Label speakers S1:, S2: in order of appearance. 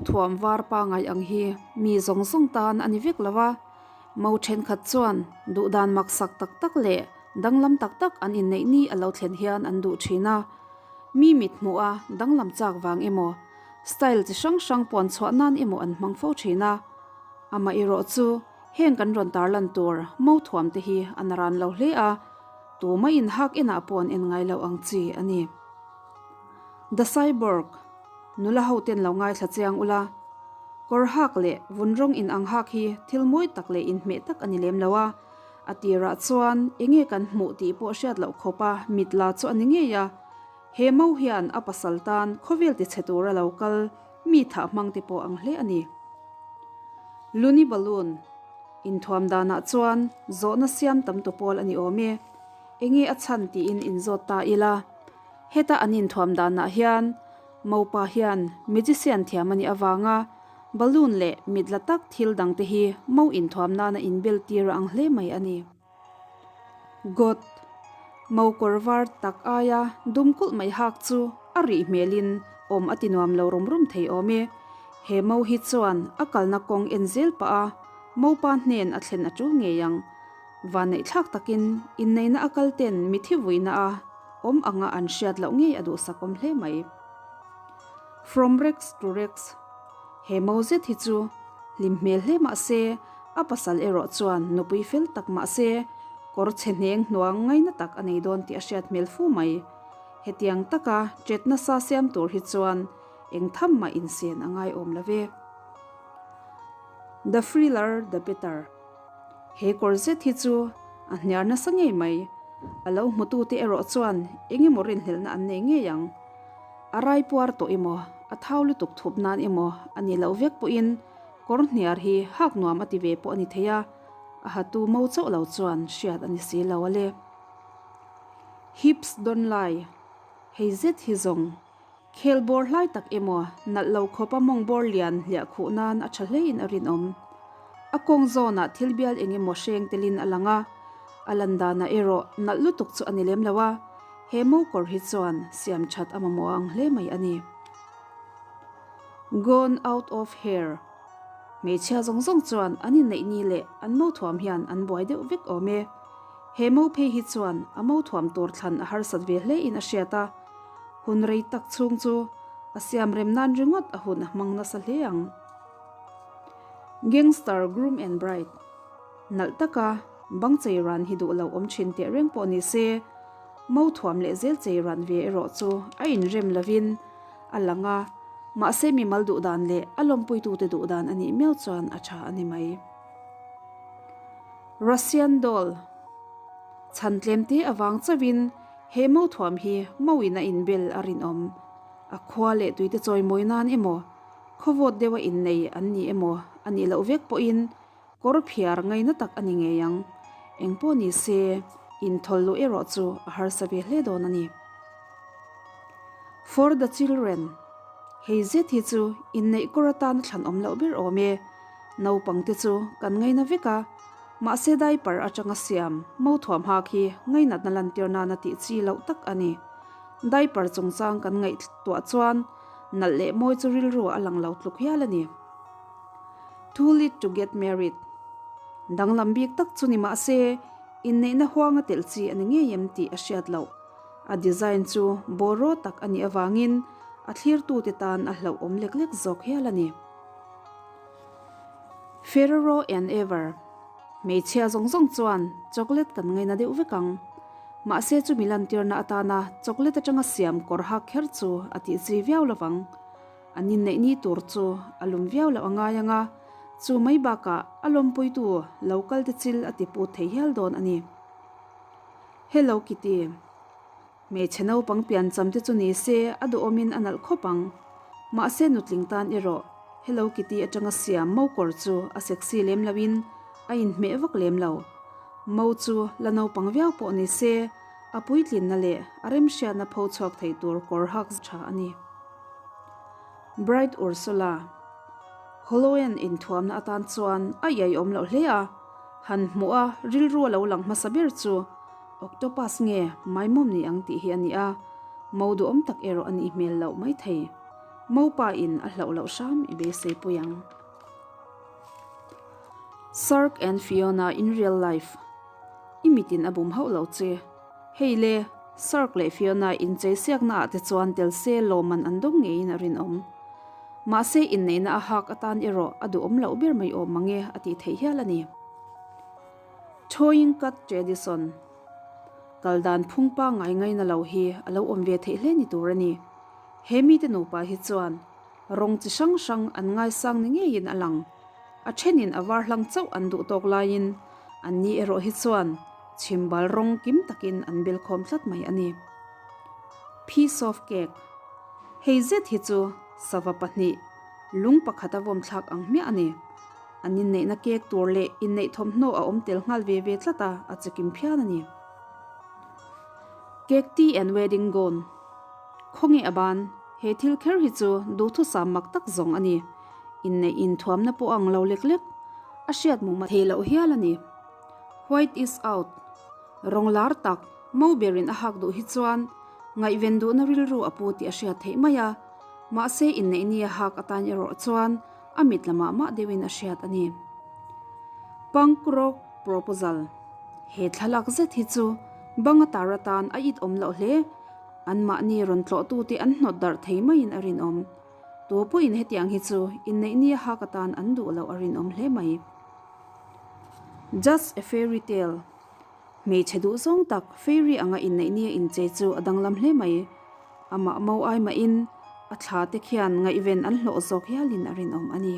S1: thuam var pangai ang hi mi zawng zawng tan a ni vek lo a, mo thenkhat chuan duhdan maksak tak tak leh danglam tak tak an inneih ni a lo thlen hian an duh thin a. Mi mit hmuh a danglam chak vang emaw, style chi hrang hrang puan chhuah nan emaw an hmang fo thin a. Amaherawh chu heng kan rawn tarlan tur mo thuam te hi a naran lo hle a, tumah in hak enah pawh an en ngai lo ang chi a ni. The Cyborg, Nula ho ten lo ngaithla chiang ula, kawr hak leh vun rawng in ang hak hi thil mawi tak leh inhmeh tak a ni lem lo a, a tirah chuan enge kan hmuh tih pawh hriat loh khawpa mit la chu a ni ngei a, he mo hian a pasal tan khawvel tichhe tura lo kal mi thah hmang te pawh ang hle a ni. Looney Balloon, Inthuam danah chuan zawhna siam tam tu pawl a ni awm e, enge a chhan tiin inzawt ta ila. Heta an inthuam danah hian Mopa hian magician thiam a nih avanga balloon leh mit la tak thil dangte hi mo inthuam nana inbel tir a ang hle mai a ni. God, Mo kawr var tak aia dum kulh mai hak chu a rih hmelin awm a ti nuam lo rum rum thei awm e. He mo hi chuan a kalna kawng en zel pah a, Mopa hnen a thlen a tul ngei ang. Vanneihthlak takin inneihna a kal ten mithi vuina a awm anga an hriat loh ngei a duhsak awm hle mai. From Rex to Rex He mo zet hi chu hlim hmel hle mah se, a pasal erawh chuan nupui fel tak mah se, kawr chhe hneng hnuang ngaina tak a nei dawn tih a hriat hmel fu mai. Hetiang taka chet nasa siam tur hi chuan eng tham mah insen a ngai awm lo ve. The Thriller The Better. He kawr zet hi chu a hniar nasa ngei mai. A lo hmutute erawh chuan eng emaw rinhlelhna an nei ngei ang. A rai puar tawh emaw, a thau lutuk thup nan emaw a ni loh vek pawhin kawr hniar hi hak nuam a ti ve pawh a ni thei a, a hatu mo chauh lo chuan hriat a ni si lo a le. Hips don't lie, Hei zet hi zawng Khel bawr hlai tak emaw, nalh lo khawpa mawng bawr lian hliah khuh nan a tha hlein a rinawm. A kawng zawnah thil bial eng emaw hreng telin a lang a, a lan danah erawh nalh lutuk chu a ni lem lo a, he mo kawr hi chuan siam that a mamawh ang hle mai a ni. Gone out of hair Hmeichhia zawng zawng chuan an inneih ni leh an mo thuam hian an buai deuh vek awm e. He mo phei hi chuan a mo thuam tur thlan a harsat ve hlein a hriat a. Hun rei tak chhung chu a siam rem nan ringawt a hun a hmang nasa hle ang. Gangster Groom and Bride Nalh taka bang chei ran hi duh lo awm thin teh reng pawh ni se, mo thuam leh zel chei ran ve erawh chu a inrem lovin a lang a, mahse mimal duh dan leh a lawmpuitute duh dan a nih miau chuan a tha a ni mai. Russian Doll Chhan tlemte avang chauhin He mo thuam hi mauin a inbel a rinawm. A khua leh tuite chawimawi nan emaw, khawvawt deuha innei an ni emaw a nih loh vek pawhin kawr phiar ngaina tak a ni ngei ang. Engpawh ni se, inthawl luh erawh chu a harsa ve hle dawn a ni. For the children, Hei zet hi chu inneih kawr atana thlan awm loh ber awm e. Naupangte chu kan ngaina vek a. Mahse diaper atanga siam mo thuam hak hi ngainatna lantir nana tih chi loh tak a ni. Diaper chungchang kan ngaihtuah chuan nalh leh mawi chu rilru a lang lo tluk hial a ni. Too late to get married Danglam bik tak chu ni mahse inneihna huanga telh chi a ni ngei em tih a hriat loh. A design chu bawraw tak a nih avangin a thlirtute tan a hlauhawm lek lek zawk hial a ni. Ferrero and Ever, Hmeichhia zawng zawng chuan chocolate kan ngaina deuh vek ang. Mahse chumi lantirna atana chocolate atanga siam kawr hak kher chu a tih zui viau lo vang. An inneih ni tur chu a lum viau loh a ngai ang a, chu mai bakah a lawmpuitu lo kal te chil a ti put thei hial dawn a ni. Hello Kitty. Hmeichhe naupang piancham te chu ni se a duhawmin a nalh khawp ang. Mahse nutling tan erawh Hello Kitty atanga siam mo kawr chu a sexy lem loin a inhmeh vak lem lo. Mo chu la naupang viau pawh ni se a puitlinna leh a remhriatna pho chhuak thei tur kawr hak tha a ni. Bright Ursula Holoen inthuamna atan chuan a iaiawm loh hle a, han hmuh a rilru a lo lang hmasa ber chu Octopus nge maimawm ni ang tih hi a ni a, mo duhawm tak erawh a nih hmel loh maithei. Mopa in a hlauh loh hram i beisei pui ang. Sark and Fiona in real life. I mitin a bum hauh lo che. Hei le, Sark leh Fiona inchei siakna ah te chuan tel se lawmman an dawng ngeiin a rinawm. Mahse inneihna a hak atan erawh a duhawm loh ber mai awm mange a tih theih hial a ni. Tawing cut tradition. Kal dan phung pangngai ngaina lo hi a lo awm ve theih hle ni tur a ni. He mite nupa hi chuan rawng chi hrang hrang an ngaisang ni ngeiin a lang. A thenin a var hlang chauh an duh tawk laiin an ni erawh hi chuan chhimbal rawng kim takin an bel khawm tlat mai a ni. Piece of cake. Hei zet hi chu sava pahnih lung pakhat a vawm thlak ang hmiah a ni. An inneihna cake tur leh inneih thawmhnaw a awm tel nghal ve ve tlat a, a chikim phian a ni. Cake tea and wedding gown. Khawnge a ban? He thil kher hi chu duhthusam mak tak zawng a ni. Inneih inthuamna pawh ang lo lek lek a hriat mum a theih loh hial a ni. White is out. Rawng lar tak, mo berin a hak duh hi chuan ngaihven duhna rilru a pu tih a hriat theih mai a, mahse inneih ni a hak atan erawh chuan a mit lamah mah deuhin a hriat a ni. Punk rock proposal. He thlalak zet hi chu bang a tar atan a it awm loh hle. Anmahni rawn tlawhtute an hnawt darh thei maiin a rinawm. Tu pawhin hetiang hi chu inneih nia hak atan an duh loh a rinawm hle mai. Just a fairy tale. Hmeichhe duh zawng tak fairy anga inneih nia inchei chu a danglam hle mai. Amah mo ai mahin a thla te khian ngaihven an hlawh zawk hialin a rinawm a ni.